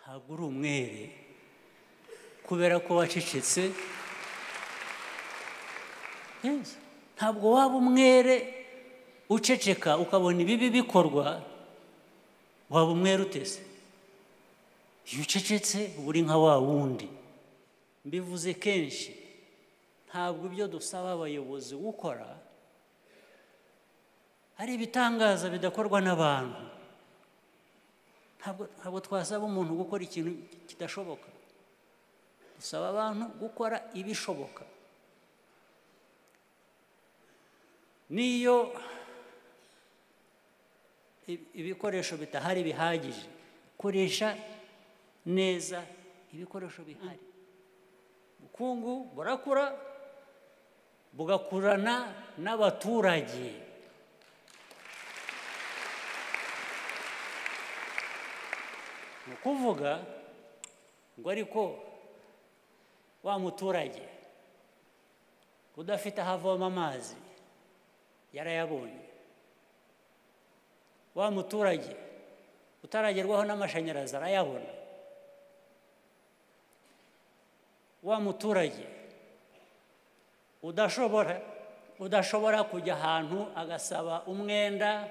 Ntabwo uri umwere kubera ko wacecetse. Yes. Ntabwo waba umwere uceceka ukabona ibibi bikorwa, waba umwere utese? Iyo ucecetse uba uri nka wa wundi. Mbivuze kenshi, ntabwo ibyo dusaba abayobozi gukora ari ibitangaza bidakorwa n'abantu. Ntabwo twasaba umuntu gukora ikintu kidashoboka. Dusaba abantu gukora ibishoboka. Niyo ibikoresho bitahari bihagije, koresha neza ibikoresho bihari. Ubukungu burakura, bugakurana n'abaturage. Ni ukuvuga ngo ariko wa muturage udafite aho avoma amazi yarayabonye, wa muturage utaragerwaho n'amashanyarazi arayabona, wa muturage udashobora kujya ahantu agasaba umwenda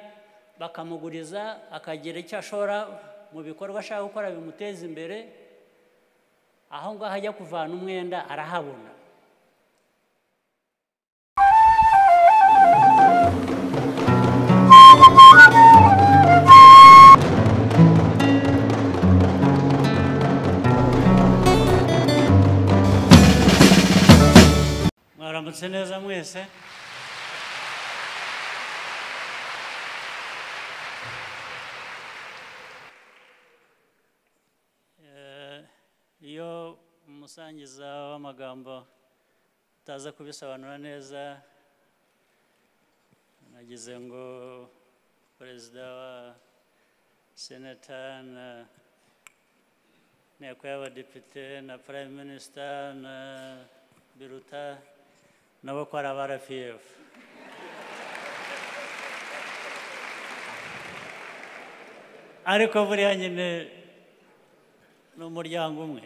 bakamuguriza akagira icyo ashora mu bikorwa ashaka gukora bimuteza imbere, aho ngaho ajya kuvana umwenda arahabona. Mwaramutse neza mwese. Iyo umusangiza w'amagambo utaza kubisobanura neza, nagize ngo perezida wa senata na nteko y'abadepite na prime minister na Biruta nabo ko ari aba RPF. Ariko buriya nyine ni umuryango umwe,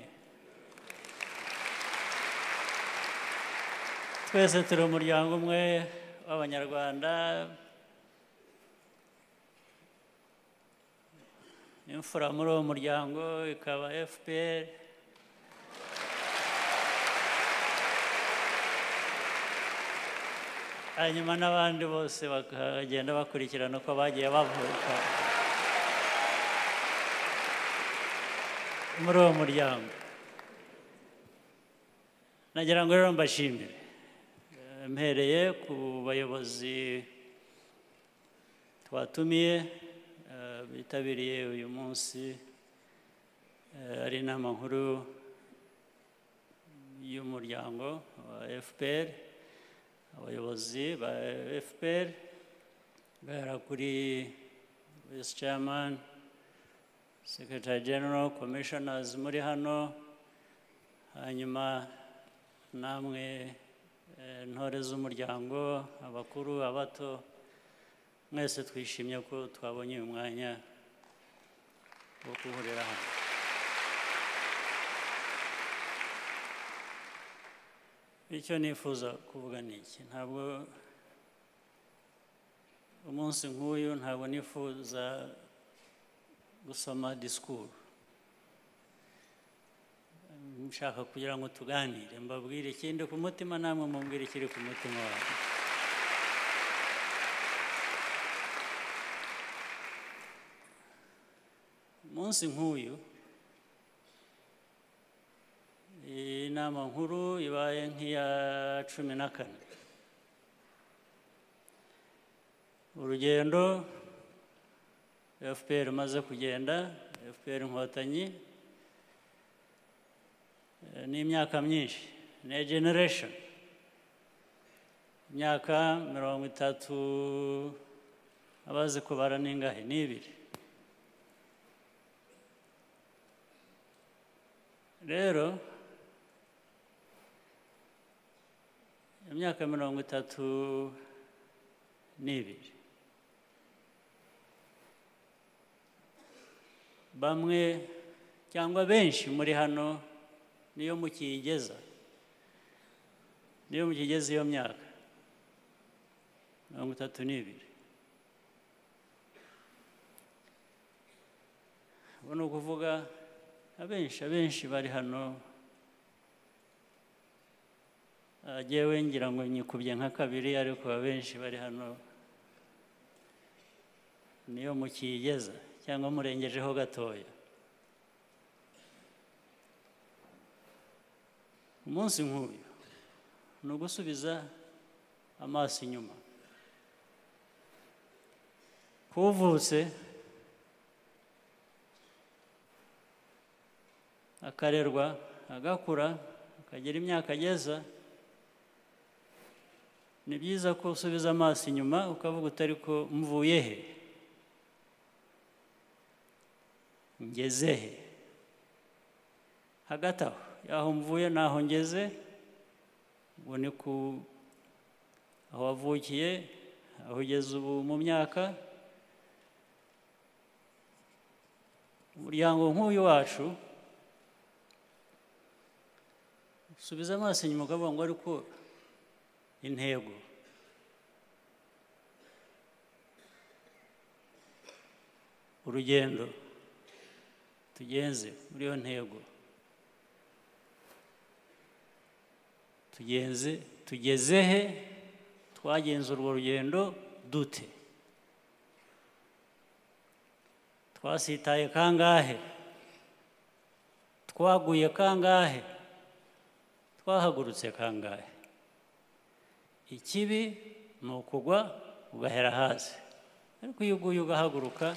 twese turi umuryango umwe w'Abanyarwanda. Imfura muri uwo muryango ikaba FPR. Hanyuma n'abandi bose bakagenda bakurikirana uko bagiye bavuka muri uwo muryango. Nagira ngo rero mbashimire, mpereye ku bayobozi twatumiye bitabiriye uyu munsi, ari inama nkuru y'umuryango wa FPR, abayobozi ba FPR guhera kuri Vice Chairman, Secretary General, Commissioners muri hano, hanyuma namwe ntore z'umuryango, abakuru, abato, mwese twishimye ko twabonye uyu mwanya wo guhurira hano. Icyo nifuza kuvuga ni iki: ntabwo umunsi nk'uyu ntabwo nifuza gusoma disikuru, nshaka kugira ngo tuganire, mbabwire ikindi ku mutima, namwe mumbwire ikiri ku mutima wawe. Umunsi nk'uyu, inama nkuru ibaye nk'iya 14. Urugendo FPR imaze kugenda, FPR Inkotanyi, ni imyaka myinshi, ni generation, imyaka 30, abazi kubara n'ingahe? Ni 2. Rero imyaka 32, bamwe cyangwa benshi muri hano niyo mukiyigeza, niyo mukigeza iyo myaka 32. Ubu ni ukuvuga abenshi bari hano, jyewe ngira ngo nyikubye nka kabiri, ariko abenshi bari hano niyo mukiyigeza cyangwa murengejeho gatoya. Umunsi nk'uyu ni ugusubiza amaso inyuma. Kuvutse akarerwa, agakura, akagera imyaka ageza, ni byiza ko usubiza amaso inyuma ukavuga uti ariko mvuye he, ngeze he? Hagati aho yaho mvuye naho ngeze, ubwo ni ku aho wavukiye, aho ugeze ubu mu myaka. Umuryango nk'uyu wacu usubiza amaso inyuma ukavuga ngo ariko intego urugendo tugenze muri iyo ntego tugenze tugeze he, twagenze urwo rugendo dute, twasitaye kangahe, twaguye kangahe, twahagurutse kangahe. Ikibi ni ukugwa ugahera hasi, ariko iyo uguye ugahaguruka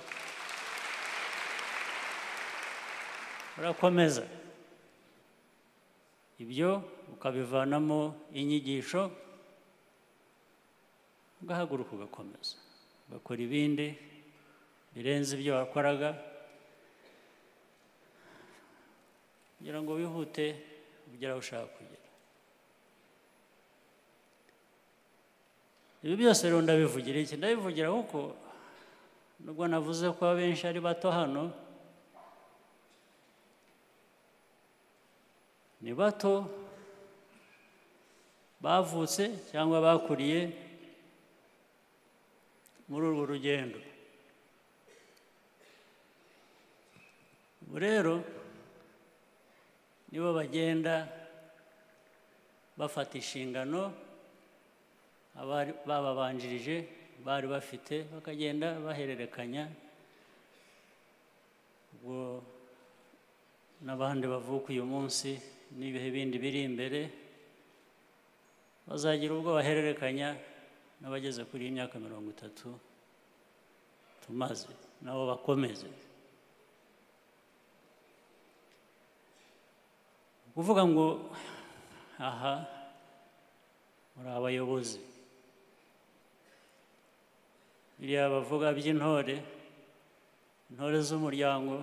urakomeza, ibyo ukabivanamo inyigisho, ugahaguruka ugakomeza ugakora ibindi birenze ibyo wakoraga kugira ngo wihute ugere aho ushaka kugera. Ibi byose rero ndabivugira iki? Ndabivugira kuko nubwo navuze ko abenshi ari bato hano, ni bato bavutse cyangwa bakuriye muri urwo rugendo. Ubu rero nibo bagenda bafata inshingano abari bababanjirije bari bafite, bakagenda bahererekanya, ubwo n'abandi bavuka uyu munsi n'ibihe bindi biri imbere bazagira ubwo bahererekanya n'abageze kuri iyi myaka 30 tumaze, nabo bakomeze. Kuvuga ngo aha muri abayobozi, biriya bavuga by'intore, intore z'umuryango,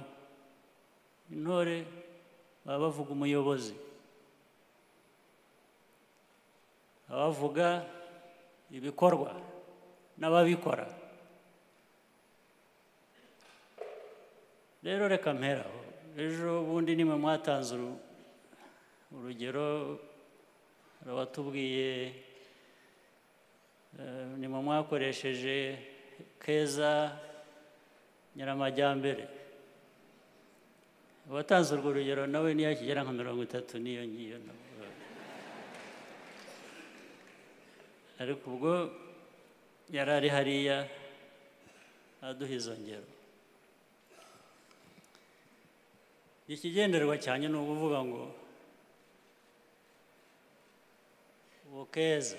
intore baba bavuga umuyobozi, abavuga ibikorwa n'ababikora. Rero reka mperaho. Ejo bundi nimwe mwatanze urugero, abatubwiye nimwe mwakoresheje Keza Nyiramajyambere. Abatanze urwo rugero nawe niyo akigera nka 30 niyo ngiyo, ariko ubwo yari ari hariya aduha izo ngero. Ikigenderwa cyane ni ukuvuga ngo Keza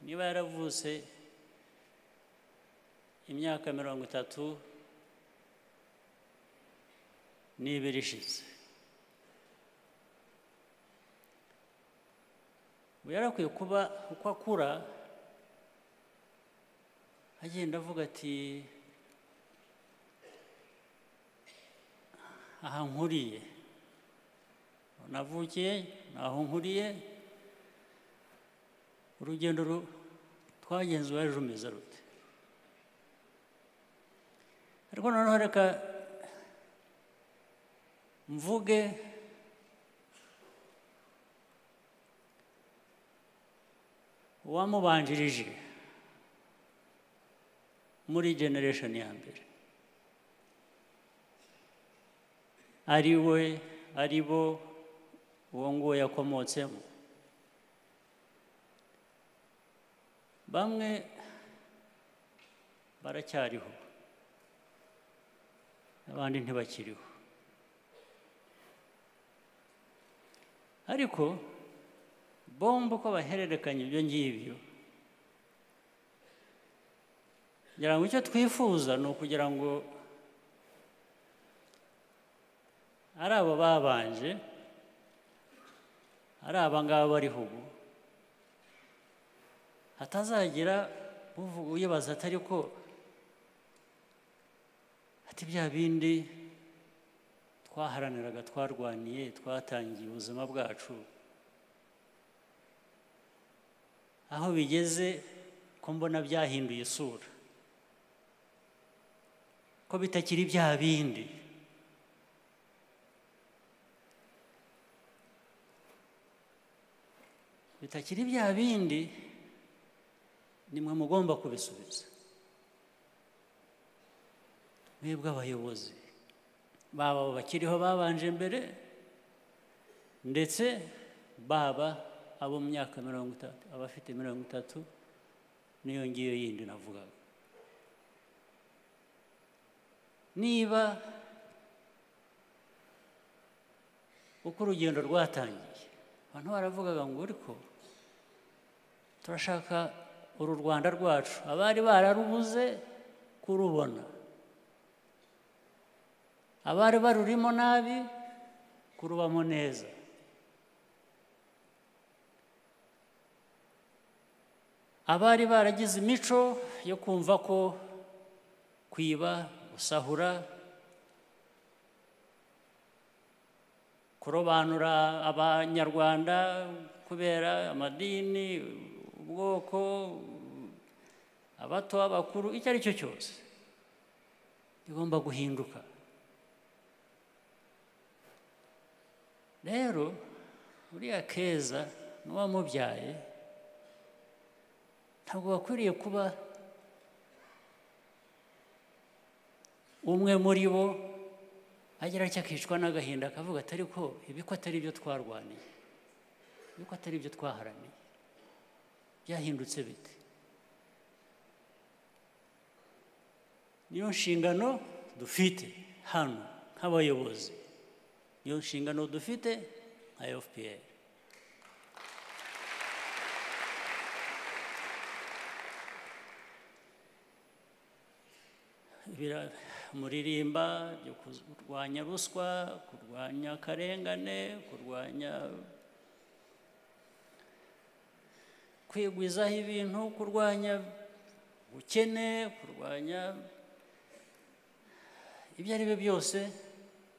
niba yaravutse imyaka 32 ishize, ubu yarakwiye kuba uko akura agenda avuga ati aha nkuriye, navukiye, aho nkuriye, urugendo twagenze rwari rumeze rute? Ariko noneho reka mvuge uwamubanjirije muri generation ya mbere, ari we, ari bo uwo nguwo yakomotsemo. Bamwe baracyariho, abandi ntibakiriho. Ariko bombi uko bahererekanya ibyo ngibyo, ngira ngo icyo twifuza ni ukugira ngo ari abo babanje, ari aba ngaba bariho ubu, hatazagira uvuga uyibaza atari ko ati bya bindi twaharaniraga, twarwaniye, twatangiye ubuzima bwacu, aho bigeze ko mbona byahinduye isura, ko bitakiri bya bindi. Bitakiri bya bindi, nimwe mugomba kubisubiza. Mwebwe abayobozi baba bakiriho babanje mbere, ndetse baba abo mu myaka 30, abafite 30 niyo ngiyo yindi navugaga. Niba uko urugendo rwatangiye abantu baravugaga ngo ariko turashaka uru Rwanda rwacu, abari bararubuze kurubona, abari barurimo nabi kurubamo neza. Abari baragize imico yo kumva ko kwiba, gusahura, kurobanura abanyarwanda kubera amadini, ubwoko, abato, abakuru, icyo ari cyo cyose bigomba guhinduka. Rero uriya Keza n'uwamubyaye ntabwo bakwiriye kuba umwe muri bo agira icyo akicwa n'agahinda akavuga atari ko ibi ko atari byo twarwaniye, ibi ko atari byo twaharaniye, byahindutse bite? Niyo nshingano dufite hano nk'abayobozi, niyo nshingano dufite nka FPR. Muririmba byo kurwanya ruswa, kurwanya akarengane, kurwanya kwigwizaho ibintu, kurwanya ubukene, kurwanya ibyo ari byo byose,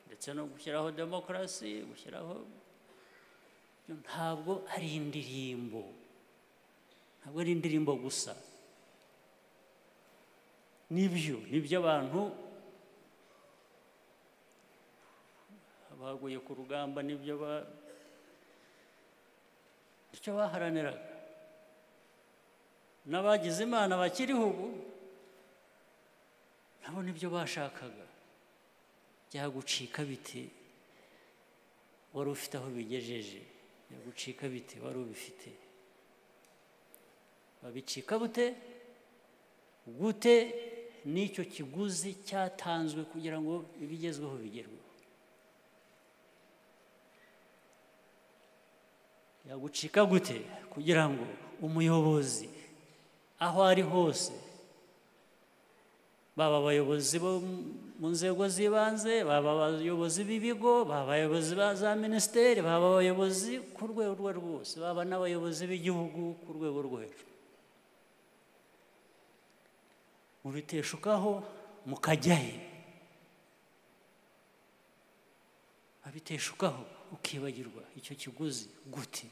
ndetse no gushyiraho demokarasi, gushyiraho, ntabwo ari indirimbo, ntabwo ari indirimbo gusa. Nibyo, nibyo abantu baguye ku rugamba, nibyo icyo baharaniraga. N'abagize Imana bakiriho ubu nabo nibyo bashakaga. Byagucika bite wari ufite aho bigejeje? Byagucika bite wari ubifite? Babicika bute gute n'icyo kiguzi cyatanzwe kugira ngo ibigezweho bigerweho? Yagucika gute kugira ngo umuyobozi aho ari hose, baba abayobozi bo mu nzego z'ibanze, baba abayobozi b'ibigo, baba abayobozi ba za minisiteri, baba abayobozi ku rwego rwose, baba n'abayobozi b'igihugu ku rwego rwo hejuru, mubiteshukaho mukajya he? Abiteshukaho ukibagirwa icyo kiguzi gute?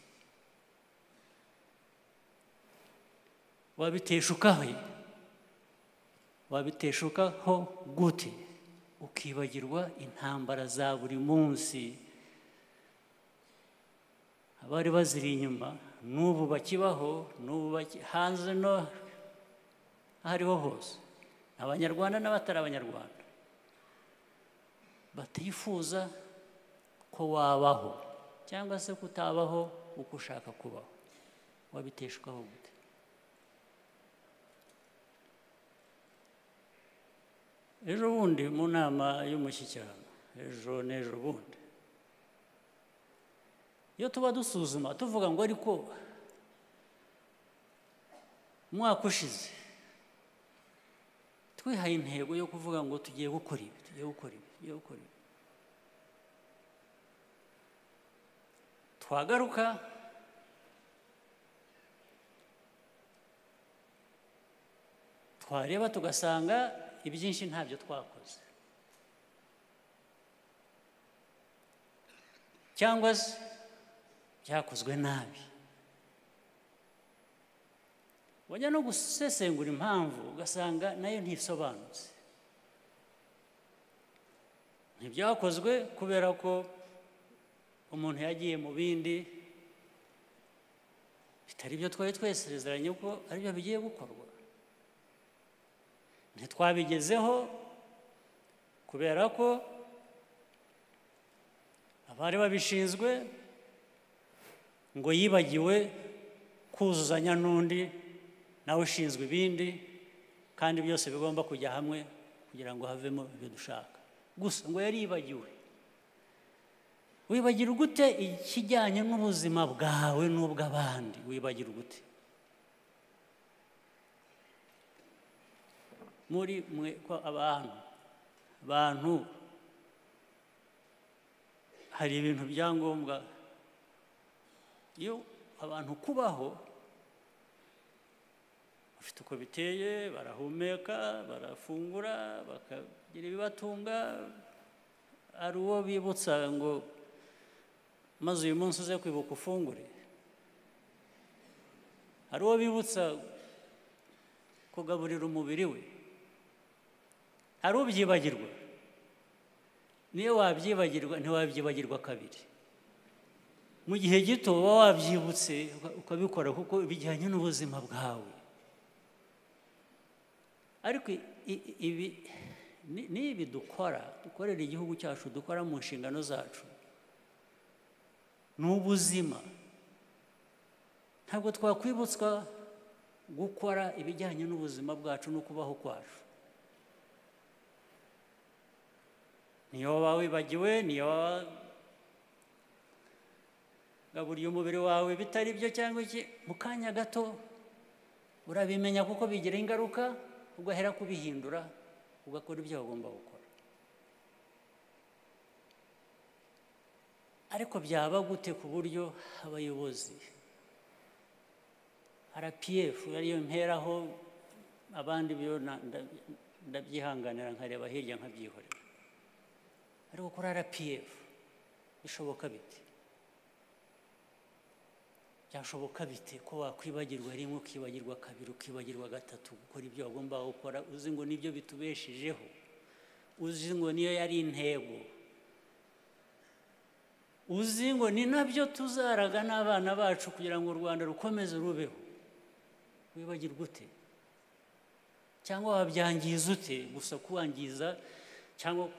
Wabiteshukaho Wabiteshukaho gute ukibagirwa intambara za buri munsi abari baziri inyuma n'ubu bakibaho, n'ubu hanze no hariho hose, Abanyarwanda n'abatari Abanyarwanda batifuza ko wabaho cyangwa se kutabaho uko ushaka kubaho? Wabiteshukaho gute? Ejo bundi mu nama y'umushyikirano, ejo n'ejo bundi, iyo tuba dusuzuma tuvuga ngo ariko umwaka ushize twihaye intego yo kuvuga ngo tugiye gukora ibi, tugiye gukora ibi, tugiye gukora ibi, twagaruka twareba tugasanga ibyinshi ntabyo twakoze, cyangwa se byakozwe nabi. Wajya no gusesengura impamvu ugasanga nayo ntisobanutse. Ntibyakozwe kubera ko umuntu yagiye mu bindi bitari byo twari twesezeranye ko aribyo bigiye gukorwa. Ntitwabigezeho kubera ko abari babishinzwe ngo yibagiwe kuzuzanya n'undi nawe ushinzwe ibindi, kandi byose bigomba kujya hamwe kugira ngo havemo ibyo dushaka. Gusa ngo yaribagiwe. Wibagira gute ikijyanye n'ubuzima bwawe n'ubw'abandi? Wibagira gute? Muri mwe ko abantu hari ibintu byangombwa. Iyo abantu kubaho bafite uko biteye, barahumeka, barafungura, bakagira ibibatunga, ari uwo bibutsa ngo maze uyu munsi uze kwibuka ufungure, hari uwo bibutsa kugaburira umubiri we, hari ubyibagirwa. Niyo wabyibagirwa ntiwabyibagirwa kabiri, mu gihe gito uba wabyibutse ukabikora kuko bijyanye n'ubuzima bwawe. Ariko ibi n'ibi dukora, dukorera igihugu cyacu, dukora mu nshingano zacu, ni ubuzima. Ntabwo twakwibutswa gukora ibijyanye n'ubuzima bwacu no kubaho kwacu. Niyo waba wibagiwe, niyo wagaburiye umubiri wawe bitari byo cyangwa iki, mu kanya gato urabimenya kuko bigira ingaruka, ugahera kubihindura, ugakora ibyo wagomba gukora. Ariko byaba gute ku buryo abayobozi RPF ariyo mperaho, abandi byo ndabyihanganira nkareba hirya nkabyihorera, ariko kuri RPF bishoboka bite? Byashoboka bite ko wakwibagirwa rimwe, ukibagirwa kabiri, ukibagirwa gatatu, gukora ibyo wagomba gukora uzi ngo nibyo bitubeshejeho, uzi ngo niyo yari intego, uzi ngo ni nabyo tuzaraga n'abana bacu kugira ngo u Rwanda rukomeze rubeho? Wibagirwa ute? Cyangwa wabyangiza ute? Gusa kuwangiza cyangwa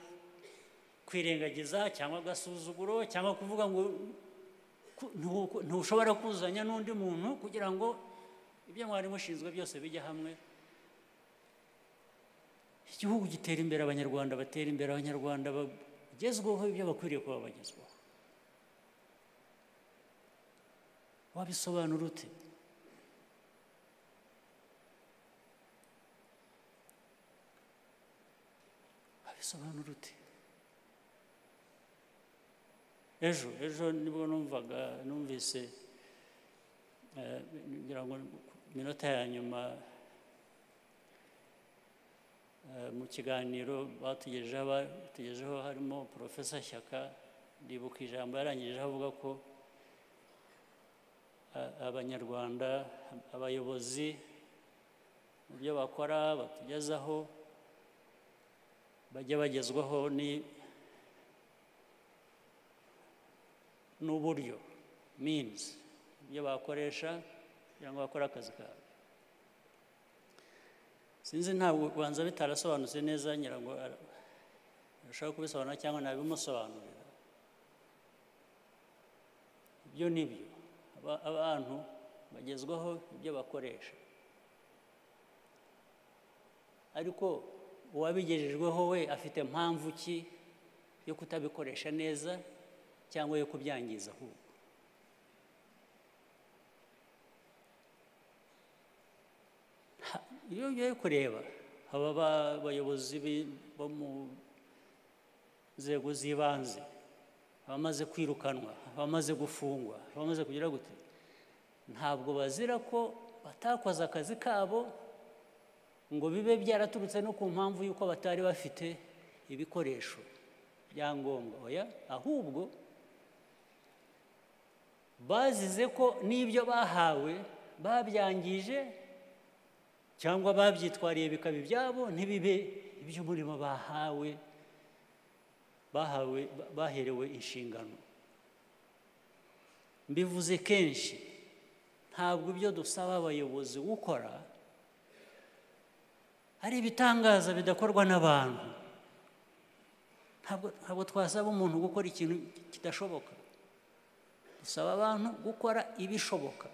kwirengagiza cyangwa agasuzuguro cyangwa kuvuga ngo ntushobora kuzanya n'undi muntu kugira ngo ibyo mwari mushinzwe byose bijye hamwe, igihugu gitera imbere, Abanyarwanda batera imbere, Abanyarwanda bagezweho ibyo bakwiriye kuba bagezweho. Wabisobanura ute? Wabisobanura ute? Ejo nibwo numvaga, numvise ngira ngo minota ya nyuma mu kiganiro batugejeho harimo Professor Shyaka, ndibuka ijambo yarangije avuga ko Abanyarwanda, abayobozi mu byo bakora batugezaho bajya bagezwaho ni n'uburyo means ibyo bakoresha kugira ngo bakore akazi kabo. Sinzi, ntabwo ubanza bitarasobanutse neza, ngira ngo arashaka kubisobanura cyangwa nabimusobanurira. Ibyo ni byo, abantu bagezwaho ibyo bakoresha, ariko uwabigejejweho we afite mpamvu ki yo kutabikoresha neza cyangwa yo kubyangiza ahubwo. Iyo ugiye kureba aba bayobozi bo mu nzego z'ibanze, abamaze kwirukanwa, abamaze gufungwa, abamaze kugira gute, ntabwo bazira ko batakoze akazi kabo ngo bibe byaraturutse no ku mpamvu y'uko batari bafite ibikoresho byangombwa. Oya, ahubwo bazize ko n'ibyo bahawe babyangije cyangwa babyitwariye bikaba ibyabo, ntibibe iby'umurimo bahawe, baherewe inshingano. Mbivuze kenshi, ntabwo ibyo dusaba abayobozi gukora ari ibitangaza bidakorwa n'abantu. Ntabwo twasaba umuntu gukora ikintu kidashoboka. Dusaba abantu gukora ibishoboka.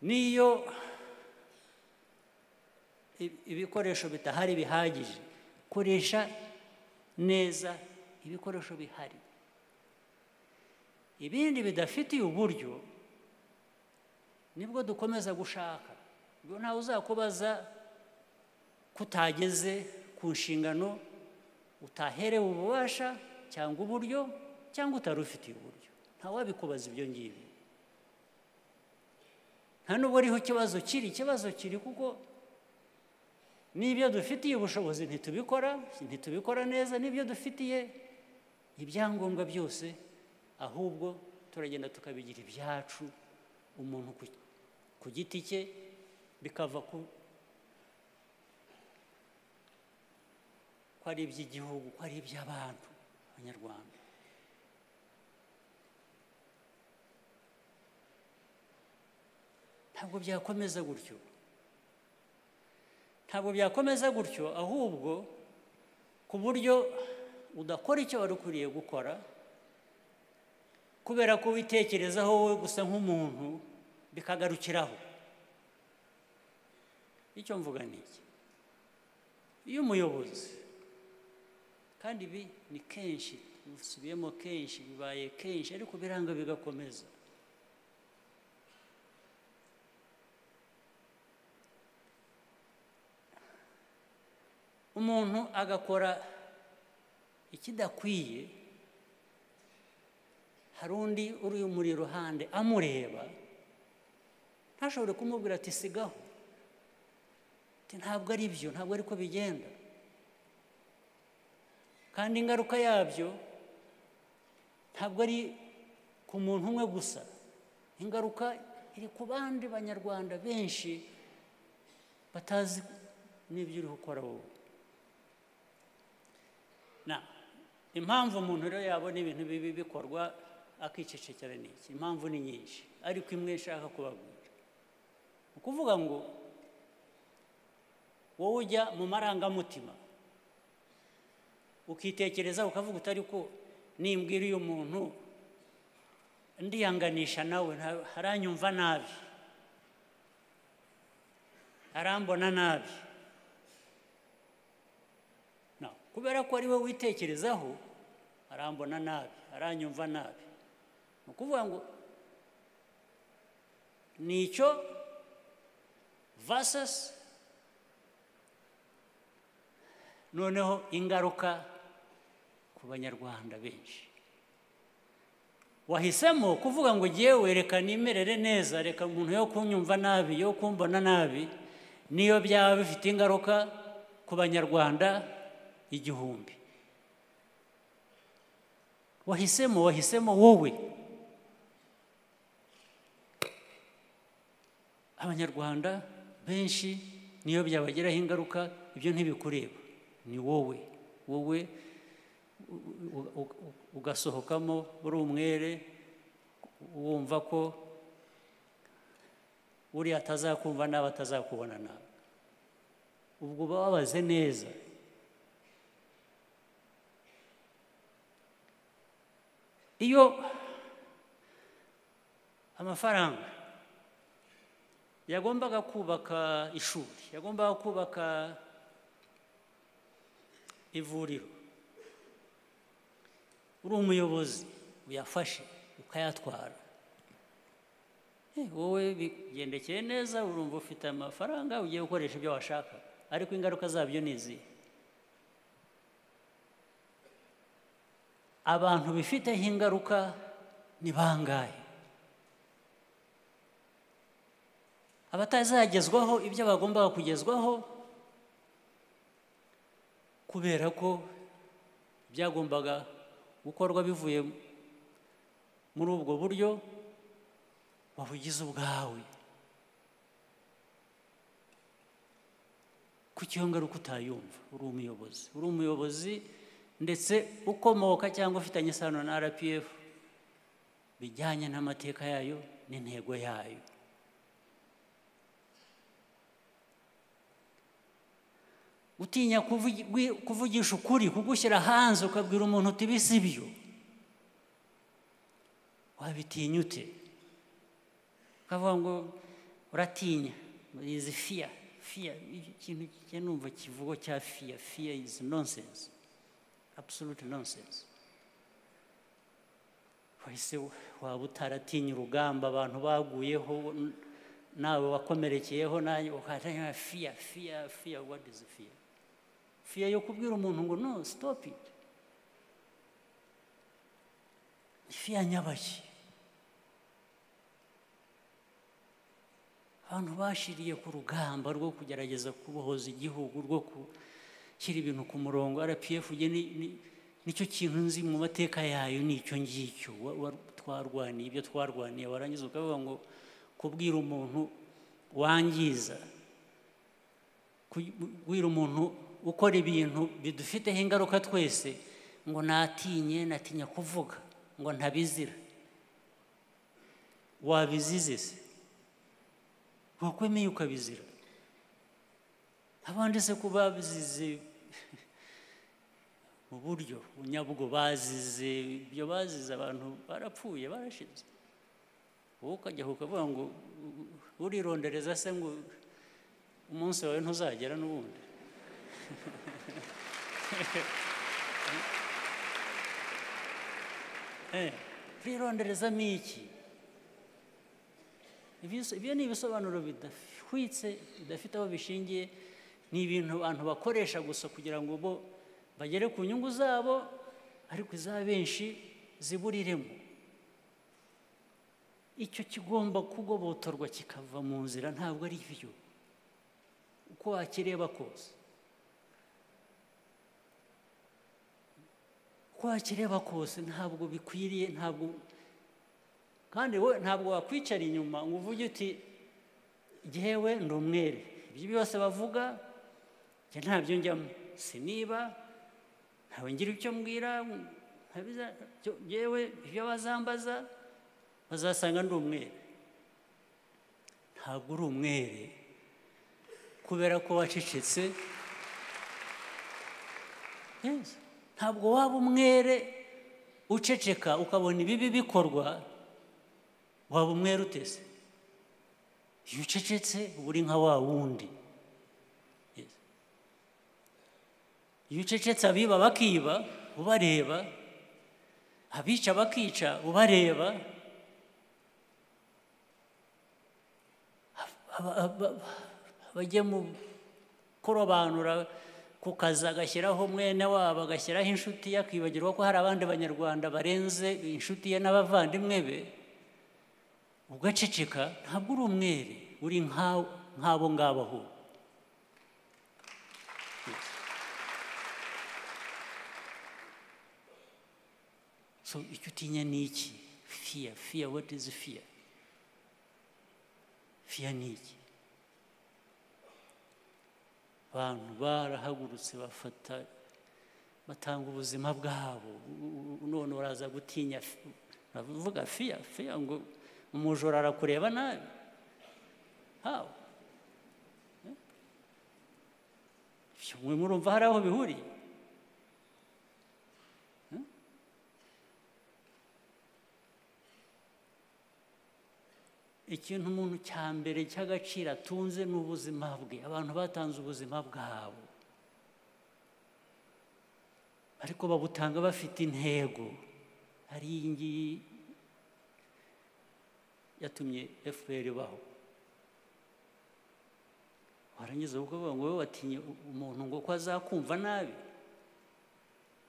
Niyo ibikoresho bitahari bihagije, koresha neza ibikoresho bihari. Ibindi bidafitiye uburyo nibwo dukomeza gushaka. Ubwo ntawe uzakubaza kutageze ku nshingano utaherewe ububasha cyangwa uburyo cyangwa utari ufitiye uburyo. Ntawabikubaza ibyo ngibyo. Nta nubwo ariho ikibazo kiri, ikibazo kiri kuko n'ibyo dufitiye ubushobozi ntitubikora neza, n'ibyo dufitiye ibyangombwa byose ahubwo turagenda tukabigira ibyacu, umuntu ku giti cye, bikava ku ari iby'igihugu, ko ari iby'abantu abanyarwanda. Ntabwo byakomeza gutyo, ntabwo byakomeza gutyo, ahubwo ku buryo udakora icyo wari ukwiriye gukora kubera ko witekerezaho wowe gusa nk'umuntu, bikagarukiraho. Icyo mvuga ni iki: iyo umuyobozi, kandi ibi ni kenshi, bisubiyemo kenshi, bibaye kenshi, ariko biranga bigakomeza, umuntu agakora ikidakwiye, hari undi uri muri iruhande amureba, ntashobore kumubwira ati sigaho, ati ntabwo ari byo, ntabwo ariko bigenda. Kandi ingaruka yabyo ntabwo ari ku muntu umwe gusa, ingaruka iri ku bandi banyarwanda benshi batazi n'ibyo uri gukora wowe. Na impamvu umuntu rero yabona ibintu bibi bikorwa akicecekera ni iki? Impamvu ni nyinshi, ariko imwe nshaka kubabwira ni ukuvuga ngo wowe ujya mu marangamutima ukitekereza ukavuga utari ko nimbwira uyu muntu ndiyanganisha nawe haranyumva nabi, arambona nabi. No, kubera ko ari we witekerezaho arambona nabi, aranyumva nabi, ni ukuvuga ngo nicyo versus noneho ingaruka ku banyarwanda benshi. Wahisemo kuvuga ngo jyewe reka nimerere neza, reka umuntu yo kunyumva nabi, yo kumbona nabi, niyo byaba bifite ingaruka ku banyarwanda 1000. Wahisemo wowe. Abanyarwanda benshi Niyo byabagiraho ingaruka, ibyo ntibikureba, ni wowe. Wowe ugasohokamo uri umwere, wumva ko uriya atazakumva nawe atazakubona nawe. Ubwo babaze neza. Iyo amafaranga yagombaga kubaka ishuri, yagombaga kubaka ivuriro, uri umuyobozi uyafashe ukayatwara, wowe bigendekeye neza, urumva ufite amafaranga ugiye gukoresha ibyo washaka, ariko ingaruka zabyo ni izihe? Abantu bifiteho ingaruka ni bangahe? Abatazagezwaho ibyo bagombaga kugezwaho kubera ko byagombaga gukorwa bivuye muri ubwo buryo wabugize ubwawe. Kuki iyo ngaruka utayumva? Uri umuyobozi, uri umuyobozi ndetse ukomoka cyangwa ufitanye isano na RPF bijyanye n'amateka yayo n'intego yayo. Utinya kuvugisha ukuri, kugushyira hanze ukabwira umuntu uti ibi si byo, wabitinya ute? Ukavuga ngo uratinya, izi fear, fear, ikintu numva kivugo cya fear, fear is nonsense, absolute nonsense. Wahise waba utaratinya urugamba abantu baguyeho, nawe wakomerekeyeho, nawe ukatinya fear, fear, fear, what is fear? Fear yo kubwira umuntu ngo no, stop it. Fear nyabaki? Abantu bashiriye ku rugamba rwo kugerageza kubohoza igihugu, rwo gushyira ibintu ku murongo. RPF nicyo kintu nzi mu mateka yayo, nicyo ngicyo twarwaniye, ibyo twarwaniye. Warangiza ukavuga ngo kubwira umuntu wangiza, kubwira umuntu ukora ibintu bidufiteho ingaruka twese ngo natinye, natinya kuvuga ngo ntabizira. Wabizize se? Wakwemeye ukabizira? Abandi se ko babizize mu buryo bunyabwo, bazize ibyo bazize, abantu barapfuye barashize, wowe ukajya ukavuga ngo urirondereza se ngo umunsi wawe ntuzagera n'ubundi. Urironderezamo iki? Ibyo ni ibisobanuro bidahwitse, bidafite aho bishingiye, ni ibintu abantu bakoresha gusa kugira ngo bo bagere ku nyungu zabo, ariko iza benshi ziburiremo. Icyo kigomba kugobotorwa kikava mu nzira, ntabwo ari byo uko wakireba kose. Uko wakireba kose ntabwo bikwiriye, ntabwo. Kandi wowe ntabwo wakwicara inyuma ngo uvuge uti jyewe ndi umwere, ibyo byose bavuga njye ntabyo njyamo, siniba, ntawe ngira icyo mbwira, jyewe ibyo bazambaza bazasanga ndi umwere. Ntabwo uri umwere kubera ko wacecetse. Yes. Ntabwo waba umwere uceceka ukabona ibibi bikorwa, waba umwere utese? Iyo ucecetse uba uri nka wa wundi. Iyo ucecetse abiba bakiba ubareba, abica bakica ubareba, bajye mu kurobanura ku kazi agashyiraho mwene wabo, agashyiraho inshuti ye, akibagirwa ko hari abandi banyarwanda barenze inshuti ye n'abavandimwe be, ugaceceka, ntabwo uri umwere, uri nk'abo ngabo ahubwo. So icyo utinya ni iki? Fear, fear, what is fear? Fear ni iki? Abantu barahagurutse bafata batanga ubuzima bwabo. None uraza gutinya, uravuga fiya fiya ngo umujura arakureba nabi. How? Mwe murumva hari aho bihuriye? Ikintu umuntu cya mbere cy'agaciro atunze ni ubuzima bwe. Abantu batanze ubuzima bwabo, ariko babutanga bafite intego. Ari iyi ngiyi yatumye FPR ibaho. Warangiza ukavuga ngo wowe watinye umuntu ngo ko azakumva nabi.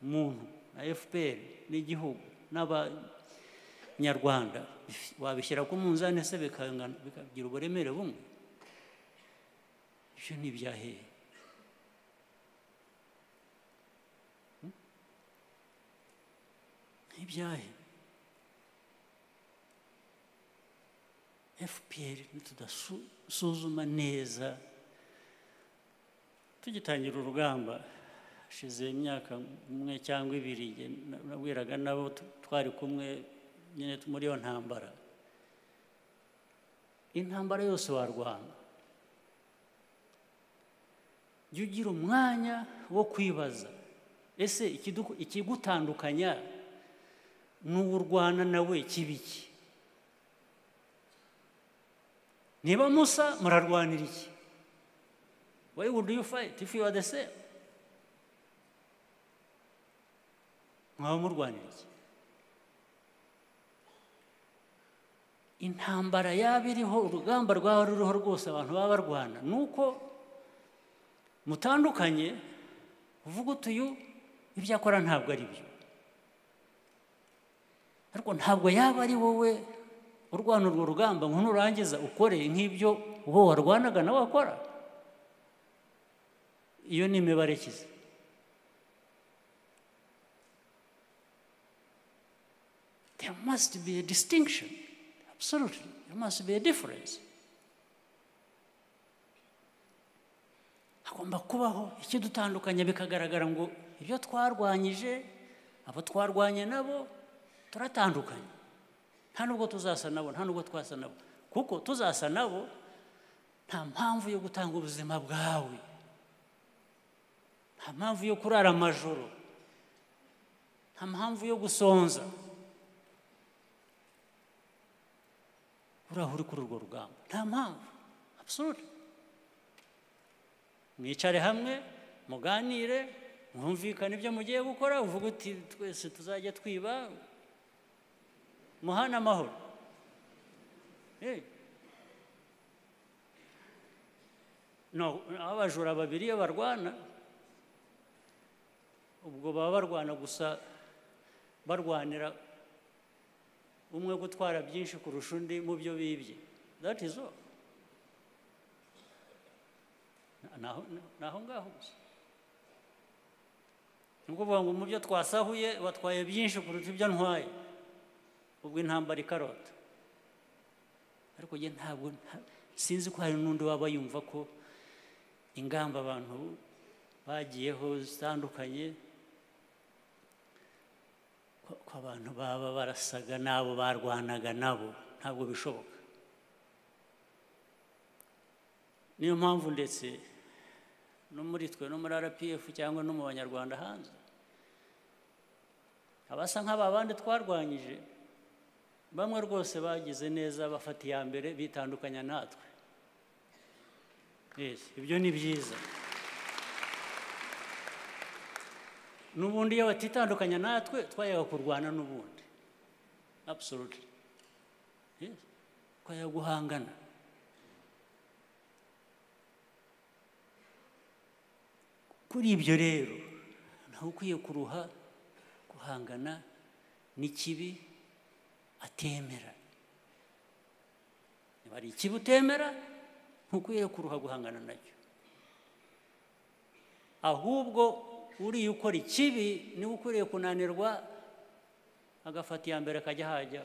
Umuntu na FPR n'igihugu n'abanyarwanda wabishyira ku munzani se bikagira uburemere bumwe? Ibyo ni ibyahehe? Ibyahe? FPR nitudasuzuma neza, tugitangira urugamba hashize imyaka umwe cyangwa ibiri, nabwiraga nabo twari kumwe nyine muri iyo ntambara, intambara yose warwana, jya ugira umwanya wo kwibaza, ese ikigutandukanya n'uwo urwana nawe kibiki? Niba musa murarwanira iki? Why would you fight if you are the same? Mwaba murwanira iki? Intambara yaba iriho, urugamba rwaba ruriho rwose, abantu baba barwana nuko mutandukanye, uvuga uti uyu ibyo akora ntabwo ari byo, ariko ntabwo yaba ari wowe urwana urwo rugamba ngo nurangiza ukore nk'ibyo uwo warwanaga nawe akora. Iyo ni imibare ikize. There must be a distinction. Absolutely. There must be a difference. Hagomba kubaho ikidutandukanya, bikagaragara ngo ibyo twarwanyije, abo twarwanye nabo turatandukanye. Nta nubwo tuzasa nabo, nta nubwo twasa nabo, kuko tuzasa nabo nta mpamvu yo gutanga ubuzima bwawe, nta mpamvu yo kurara amajoro, nta mpamvu yo gusonza. Uraho uri kuri urwo rugamba, nta mpamvu. Absolutely. Mwicare hamwe muganire, mwumvikane ibyo mugiye gukora, uvuga uti twese tuzajya twiba, muhana amahoro. No, abajura babiri iyo barwana, ubwo baba barwana gusa barwanira umwe gutwara byinshi kurusha undi mu byo bibye. That is all. Naho ngaho gusa. Ni ukuvuga ngo mu byo twasahuye batwaye byinshi kuruta ibyo ntwaye, ubwo intambara ikarota. Ariko njye ntabwo sinzi ko hari n'undi waba yumva ko ingamba abantu bagiyeho zitandukanye, ko abantu baba barasaga n'abo barwanaga nabo, ntabwo bishoboka. Niyo mpamvu ndetse no muri twe, no muri RPF cyangwa no mu banyarwanda hanze, abasa nk'aba bandi twarwanyije, bamwe rwose bagize neza bafata iya mbere bitandukanya natwe. Yes, ibyo ni byiza. N'ubundi iyo batitandukanya natwe twayaga kurwana n'ubundi. Absolutely. Yes, twayaga guhangana. Kuri ibyo rero ntawe ukwiye kuruha guhangana n'ikibi atemera. Niba ari ikibi utemera, ntukwiye kuruha guhangana nacyo. Ahubwo uriya ukora ikibi niwe ukwiriye kunanirwa, agafata iya mbere akajya hajya,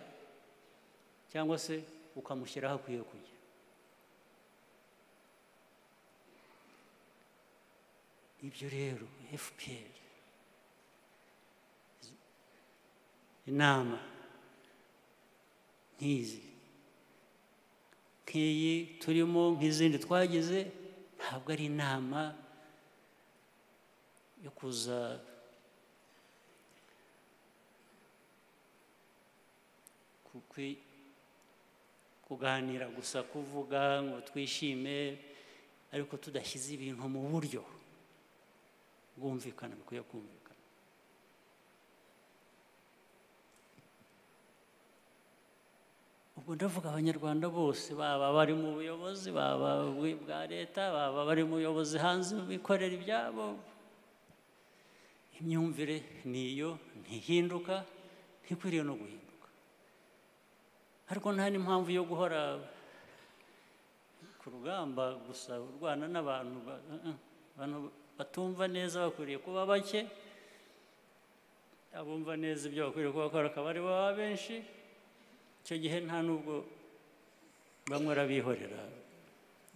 cyangwa se ukamushyira aho akwiye kujya. Ibyo rero FPR inama nk'izi, nk'iyi turimo, nk'izindi twagize, ntabwo ari inama yo kuza kuganira gusa, kuvuga ngo twishime, ariko tudashyize ibintu mu buryo bwumvikana, bikwiye kumvikana. Ubwo ndavuga Abanyarwanda bose, baba bari mu buyobozi, baba bwa leta, baba bari mu buyobozi hanze bikorera ibyabo, imyumvire niyo ntihinduka, ntikwiriye no guhinduka. Ariko nta n'impamvu yo guhora ku rugamba gusa urwana n'abantu, abantu batumva neza bakwiriye kuba bake, abumva neza ibyo bakwiriye kuba bakora akaba ari bo baba benshi. Icyo gihe nta nubwo bamwe arabihorera,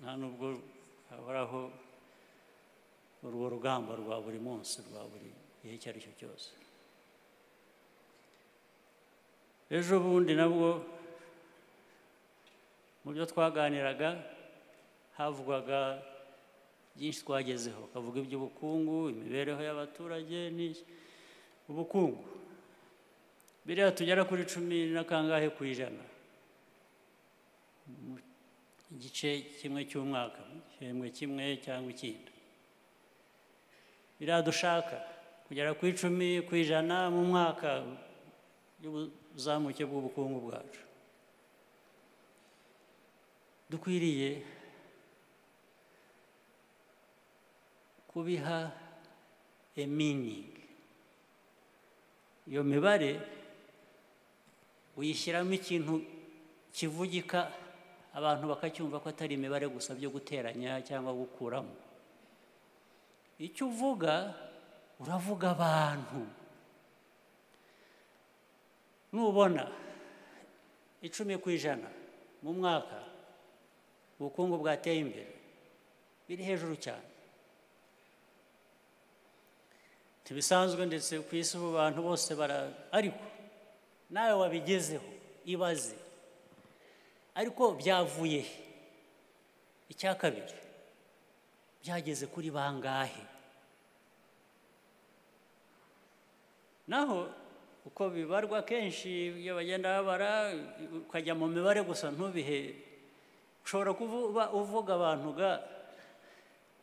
nta nubwo hahoraho urwo rugamba rwa buri munsi, rwa buri gihe icyo ari cyo cyose. Ejo bundi nabwo mu byo twaganiraga havugwaga byinshi twagezeho, kavuga iby'ubukungu, imibereho y'abaturage n'ubukungu. Biriya tugera kuri 10 na kangahe ku ijana igice kimwe cy'umwaka, kimwe kimwe cyangwa ikindi. Biriya dushaka kugera ku 10 ku ijana mu mwaka y'ubuzamuke bw'ubukungu bwacu, dukwiriye kubiha a meaning. Iyo mibare uyishyiramo ikintu kivugika, abantu bakacyumva ko atari imibare gusa byo guteranya cyangwa gukuramo. Icyo uvuga, uravuga abantu. Nubona 10 ku ijana mu mwaka ubukungu bwateye imbere, biri hejuru cyane, ntibisanzwe ndetse ku isi ubu abantu bose bara, ariko nawe wabigezeho ibaze, ariko byavuye he? Icya kabiri, byageze kuri bangahe? Naho uko bibarwa kenshi iyo bagenda babara, ukajya mu mibare gusa ntubihe. Ushobora kuba uvuga abantu ga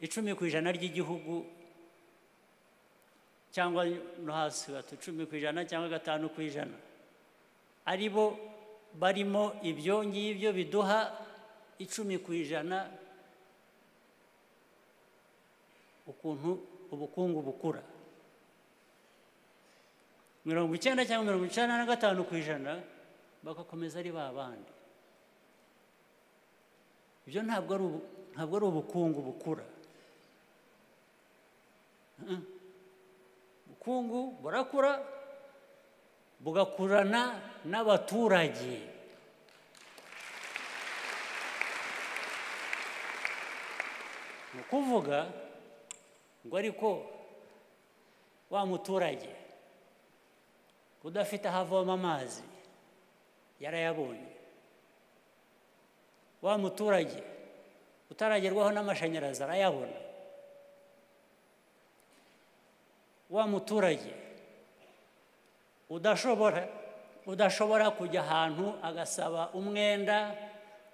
10 ku ijana ry'igihugu, cyangwa no hasi gato 10 ku ijana cyangwa 5 ku ijana, ari bo barimo ibyo ngibyo biduha 10 ku ijana ukuntu ubukungu bukura. 90 cyangwa 95 ku ijana bagakomeza ari ba bandi. Ibyo ntabwo ari ubukungu bukura. Ubukungu burakura bugakurana n'abaturage. Ni ukuvuga ngo ariko wa muturage udafite aho avoma amazi yarayabonye, wa muturage utaragerwaho n'amashanyarazi arayabona, wa muturage udashobora kujya ahantu agasaba umwenda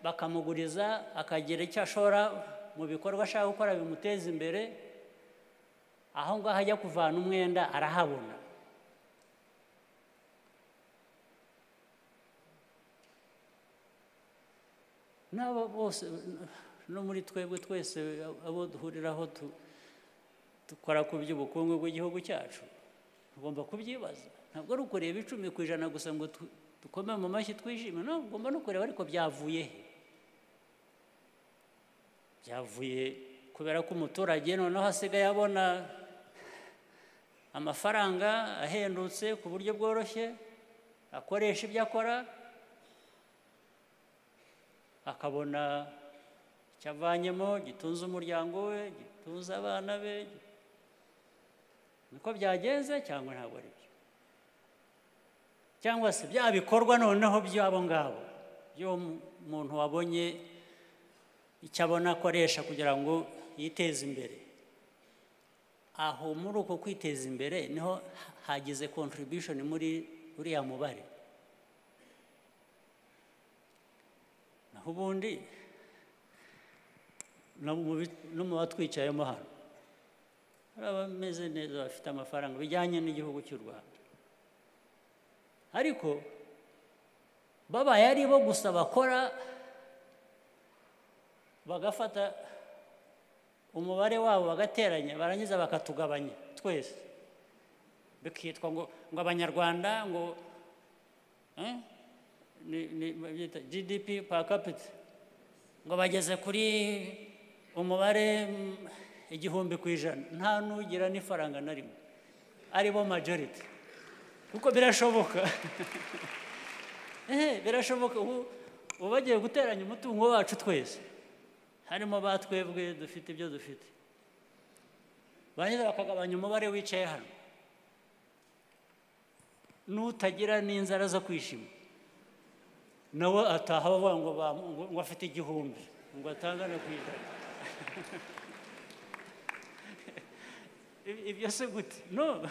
bakamuguriza akagira icyo ashora mu bikorwa ashaka gukora bimuteza imbere, aho ngaho ajya kuvana umwenda arahabona. N'abo bose no muri twebwe twese abo duhuriraho dukora ku by'ubukungu bw'igihugu cyacu, tugomba kubyibaza. Ntabwo ari ukureba 10 ku ijana gusa ngo dukome mu mashyi twishime, no, ugomba no kureba ariko byavuye he. Byavuye kubera ko umuturage noneho asigaye abona amafaranga ahendutse ku buryo bworoshye, akoresha ibyo akora, akabona icyo avanyemo gitunze umuryango we, gitunze abana be. Niko byagenze cyangwa ntabwo ari byo? Cyangwa se bya bikorwa noneho by'abo ngabo, by'uwo muntu wabonye icyo abona akoresha kugira ngo yiteze imbere, aho muri uko kwiteza imbere niho hagize contribution muri uriya mubare. Naho ubundi no mu batwicayemo hano hari abameze neza bafite amafaranga bijyanye n'igihugu cy'u Rwanda, ariko babaye ari bo gusa bakora bagafata umubare wabo bagateranya, barangiza bakatugabanya twese, bikitwa ngo Abanyarwanda ngo ni GDP per capita ngo bageze kuri umubare 1000%, nta nugira n'ifaranga na rimwe, ari bo majority. Kuko birashoboka, birashoboka. Ubu bagiye guteranya umutungo wacu twese, harimo batwebwe dufite ibyo dufite, barangiza bakagabanya umubare wicaye hano, n'utagira n'inzara zo kwishima nawe ataha bavuga ngo afite 1000 ngo atangane ku ijana. Ibyo se gute? No,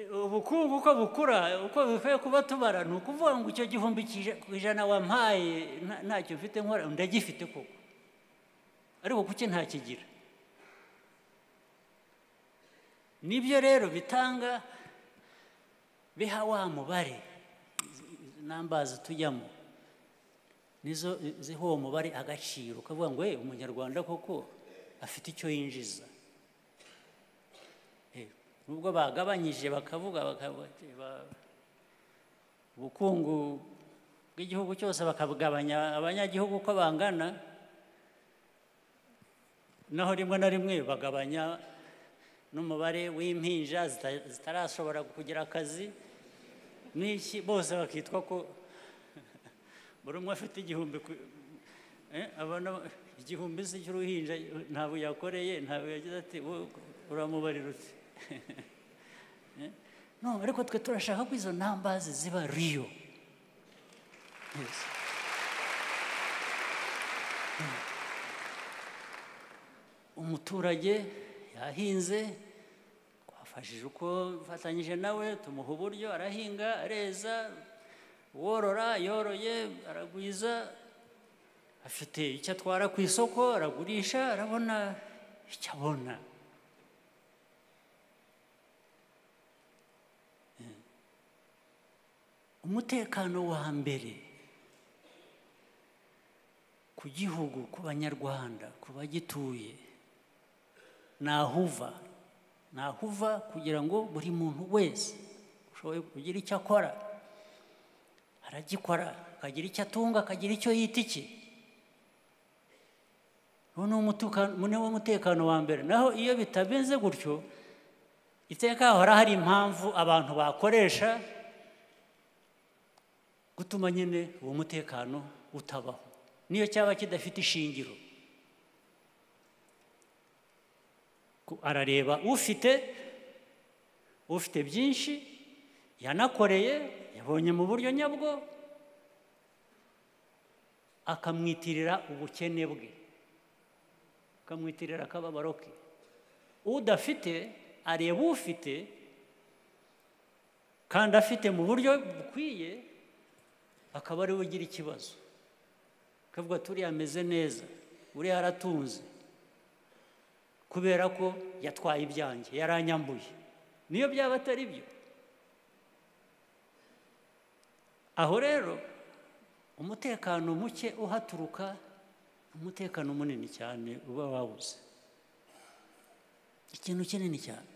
ubukungu uko bukura, uko bikwiye kuba tubara, ni ukuvuga ngo icyo 1000% wampaye ntacyo mfite nkora, ndagifite koko, ariko kuki ntakigira? Nibyo rero bitanga biha wa mubare, nambazi tujyamo nizo ziha uwo mubare agaciro, ukavuga ngo Umunyarwanda koko afite icyo yinjiza. Nubwo bagabanyije bakavuga ubukungu bw'igihugu cyose bakabugabanya abanyagihugu uko bangana, naho rimwe na rimwe bagabanya n'umubare w'impinja zitarashobora kugira akazi n'iki, bose bakitwa ko buri umwe afite 1000, abona 1000 cy'uruhinja ntabwo yakoreye, ntabwo yagize ati uramubarira uti no. Ariko twe turashaka ko izo nambazi ziba riyo. Umuturage yahinze, twafashije uko fatanyije nawe, tumuha uburyo, arahinga, areza, worora yoroye, aragwiza, afite icyo atwara ku isoko, aragurisha, arabona icyo abona. Umutekano wa mbere ku gihugu, ku Banyarwanda, ku bagituye, nahuva kugira ngo buri muntu wese ushoboye kugira icyo akora aragikora, akagira icyo atunga, akagira icyo yita iki. Uwo ni wo mutekano wa mbere. Naho iyo bitameze gutyo, iteka hahora hari impamvu abantu bakoresha gutuma nyine uwo mutekano utabaho, niyo cyaba kidafite ishingiro. Arareba ufite byinshi yanakoreye, yabonye mu buryo nyabwo, akamwitirira ubukene bwe, akamwitirira akababaro ke. Udafite areba ufite, kandi afite mu buryo bukwiye, akaba ari we ugira ikibazo, akavuga ati uriya ameze neza, uriya aratunze kubera ko yatwaye ibyanjye, yaranyambuye. Niyo byaba atari byo. Aho rero umutekano muke uhaturuka, umutekano munini cyane uba wabuze, ikintu kinini cyane.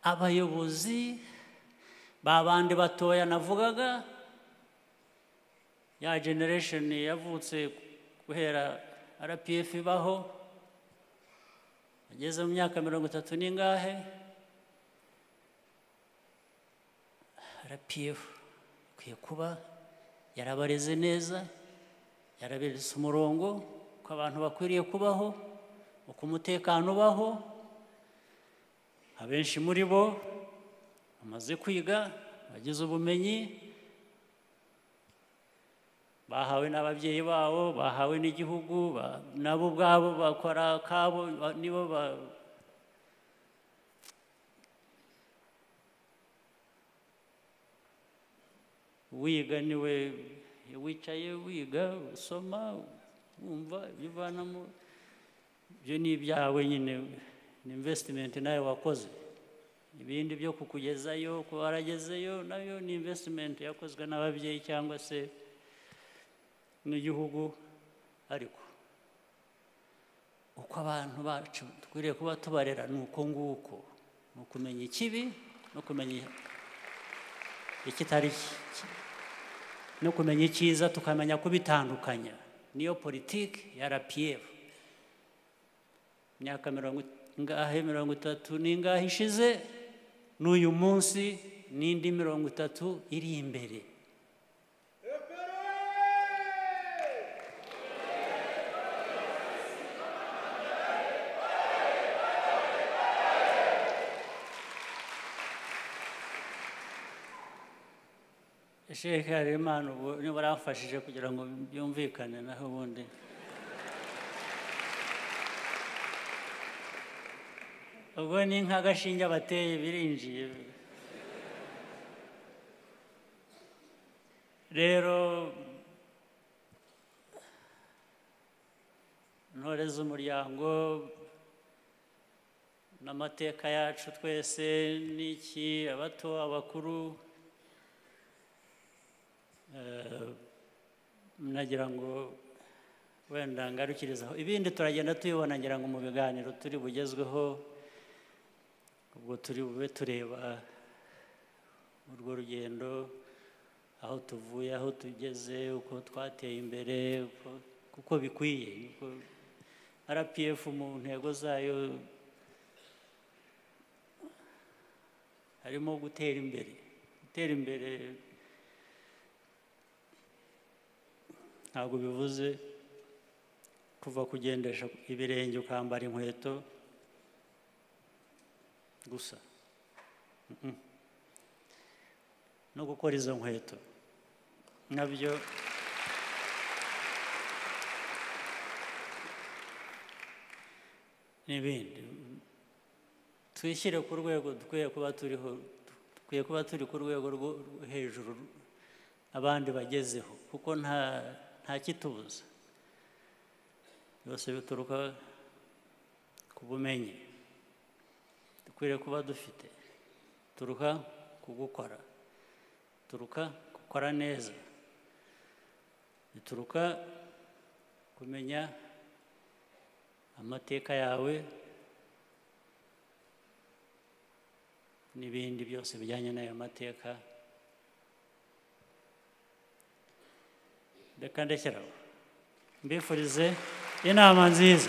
Abayobozi babandi batoya navugaga, ya generation yavutse guhera RPF ibaho, ageze mu myaka 30 n'ingahe, RPF ikwiye kuba yarabareze neza, yaraberetse umurongo ko abantu bakwiriye kubaho. Uko umutekano ubaho, abenshi muri bo bamaze kwiga, bagize ubumenyi, bahawe n'ababyeyi babo, bahawe n'igihugu, nabo ubwabo bakora akabo, nibo wiga niwe wicaye wiga usoma wumva ibyo uvanamo, ibyo ni ibyawe nyine, ni investment nawe wakoze. Ibindi byo kukugezayo, kuba waragezeyo, nayo ni investment yakozwe n'ababyeyi cyangwa se n'igihugu. Ariko uko abantu bacu dukwiriye kuba tubarera ni uko nguko, ni ukumenya ikibi no kumenya ikitari, no kumenya icyiza, tukamenya kubitandukanya. Niyo politiki ya RPF. Imyaka 30 n'ingahe ishize, n'uyu munsi n'indi 30 iri imbere. Sheikh Harerimana ubu niba aramfashije kugira ngo byumvikane, naho ubundi ubwo ni nk'agashinge bateye birinjiye. Rero ntore z'umuryango n'amateka yacu twese n'iki, abato abakuru, nagira ngo wenda ngarukirizaho, ibindi turagenda tubibona ngira ngo mu biganiro turi bugezweho, ubwo turi bube tureba urwo rugendo, aho tuvuye, aho tugeze, uko twateye imbere, kuko bikwiye. RPF mu ntego zayo harimo gutera imbere. Gutera imbere ntabwo bivuze kuva kugendesha ibirenge ukambara inkweto gusa, no gukora izo nkweto nabyo n'ibindi. Twishyire ku rwego dukwiye kuba turiho, dukwiye kuba turi ku rwego rwo hejuru abandi bagezeho, kuko nta kitubuza. Byose bituruka ku bumenyi dukwiriye kuba dufite, turuka ku gukora, turuka gukora neza, bituruka kumenya amateka yawe n'ibindi byose bijyanye n'ayo mateka. Reka ndekeraho, mbifurize inama nziza.